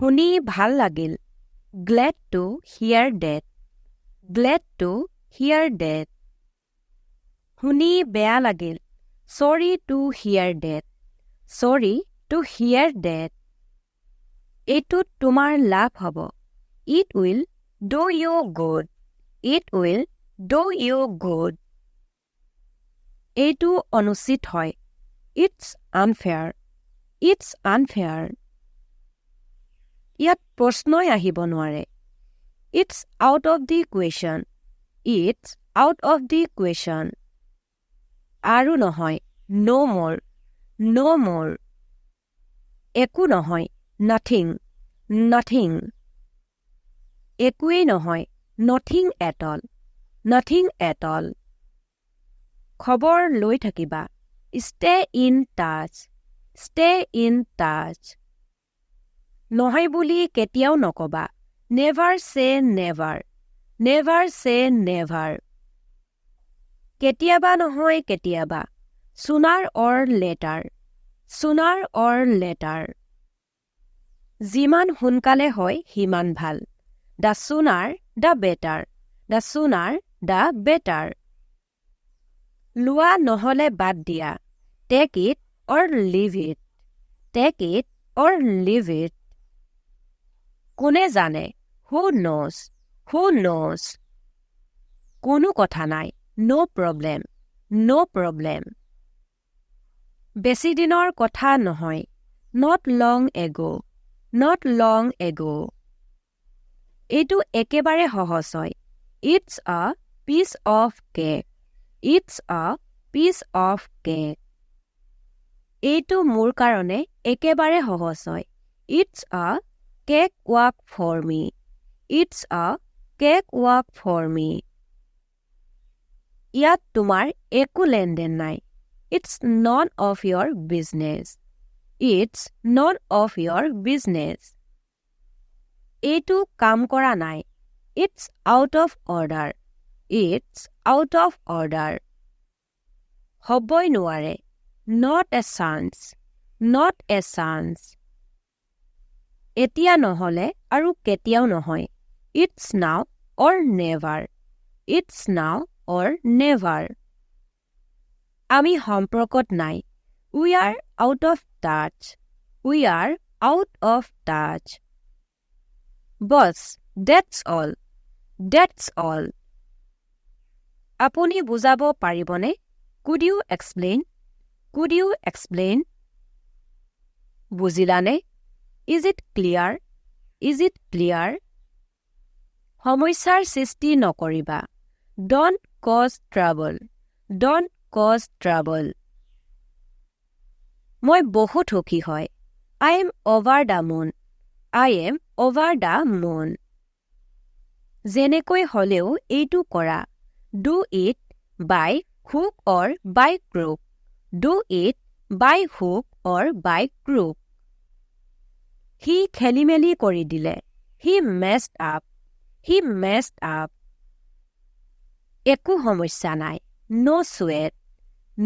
শুনি ভাল লাগিল। Glad to hear that. Glad to hear that. শুনি বেয়া লাগিল। Sorry to hear that. Sorry to hear that. এইটোত তোমাৰ লাভ হ'ব। It will do you good. It will do you good. এইটো অনুচিত হয়। It's unfair. It's unfair. ইয়াত প্ৰশ্নই আহিব নোৱাৰে। It's out of the question. It's out of the question. আৰু নহয়। No more. No more. একো নহয়। Nothing. Nothing. একোৱেই নহয়। Nothing at all. Nothing at all. খবৰ লৈ থাকিবা। Stay in touch. Stay in touch. নহয় বুলি কেতিয়াও নকবা। Never say never. Never say never. কেতিয়াবা নহয় কেতিয়াবা। Sooner or later. Sooner or later. যিমান সোনকালে হয় সিমান ভাল। The sooner the better. The sooner the better. লোৱা নহ'লে বাদ দিয়া। Take it or leave it. Take it or leave it. কোনে জানে? Who knows? Who knows? কোনো কথা নাই। No problem. No problem. বেছি দিনৰ কথা নহয়। Not long ago. Not long ago. এইটো একেবাৰে সহজ হয়। It's a piece of cake. It's a piece of cake. এইটো মোৰ কাৰণে একেবাৰে সহজ হয়। It's a cake walk for me. It's a cake walk for me. ইয়াত তোমাৰ একো লেনদেন নাই। It's none of your business. It's none of your business. এইটো কাম কৰা নাই। It's out of order. It's out of order. হ'বই নোৱাৰে। Not a chance. Not a chance. এতিয়া নহ'লে আৰু কেতিয়াও নহয়। It's now or never. It's now or never. আমি সম্পৰ্কত নাই। We are out of touch. We are out of touch. Bus, that's all. That's all. আপুনি বুজাব পাৰিবনে? Could you explain? Could you explain? বুজিলানে? Is it clear? Is it clear? সমস্যাৰ সৃষ্টি নকৰিবা। Don't cause trouble. Don't cause trouble. মই বহুত সুখী হয়। I am over the moon. I am over the moon. যেনেকৈ হ'লেও এইটো কৰা। Do it by hook or by crook. Do it by hook or by crook. সি খেলিমেলি কৰি দিলে। He messed up. He messed up. একো সমস্যা নাই। No sweat.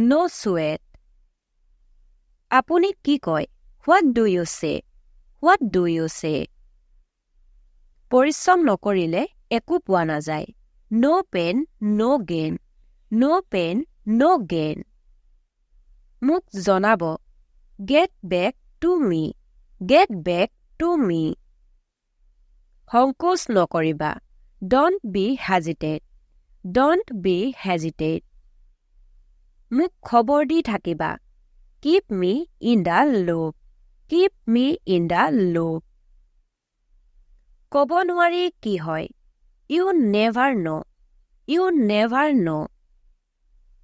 No sweat. আপুনি কি কয়? What do you say? What do you say? পৰিশ্ৰম নকৰিলে একো পোৱা নাযায়। No pain, no gain. No pain, no gain. মোক জনাব। Get back to me. Get back to me. সংকোচ নকৰিবা। Don't be hesitate. Don't be hesitate. মোক খবৰ দি থাকিবা। Keep me in the loop. Keep me in the loop. ক'ব নোৱাৰি কি হয়। You never know. You never know.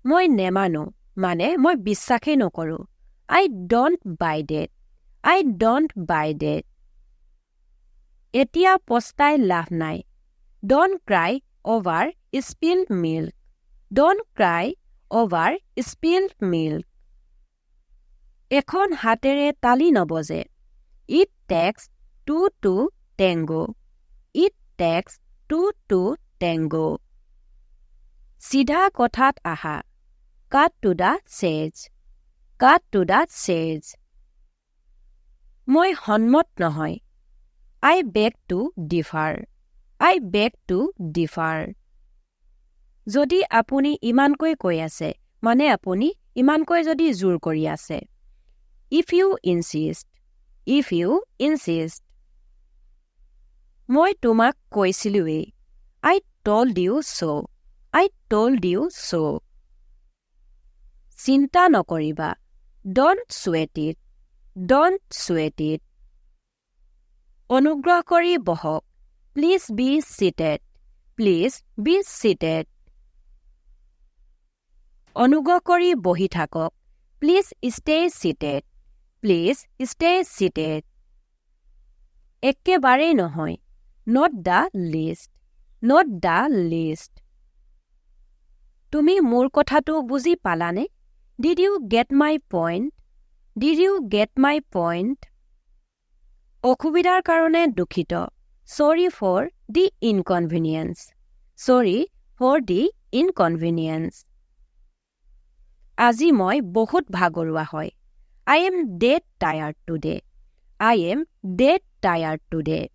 মই নেমানো, মানে মই বিশ্বাসেই নকৰোঁ। I don't buy that. I don't buy that. এতিয়া পস্তাই লাভ নাই। Don't cry over spilled milk. Don't cry over spilled milk. এখন হাতেৰে তালি নবজে। It takes two to tango. It takes two to tango. চিধা কথাত আহা। Cut to the chase. Cut to the chase. মই সন্মত নহয়। I beg to differ. I beg to differ. যদি আপুনি ইমানকৈ কৈ আছে, মানে আপুনি ইমানকৈ যদি জোৰ কৰি আছে। If you insist. If you insist. মই তোমাক কৈছিলোঁৱেই। I told you so. I told you so. চিন্তা নকৰিবা। Don't sweat it. Don't sweat it. অনুগ্ৰহ কৰি বহক। Please be seated. Please be seated. অনুগ্ৰহ কৰি বহি থাকক। Please stay seated. Please stay seated. একেবাৰেই নহয়। Not the least. Not the least. তুমি মোৰ কথাটো বুজি পালানে? Did you get my point? Did you get my point? অসুবিধাৰ কাৰণে দুখিত। Sorry for the inconvenience. Sorry for the inconvenience. আজি মই বহুত ভাগৰুৱা হয়। I am dead tired today. I am dead tired today.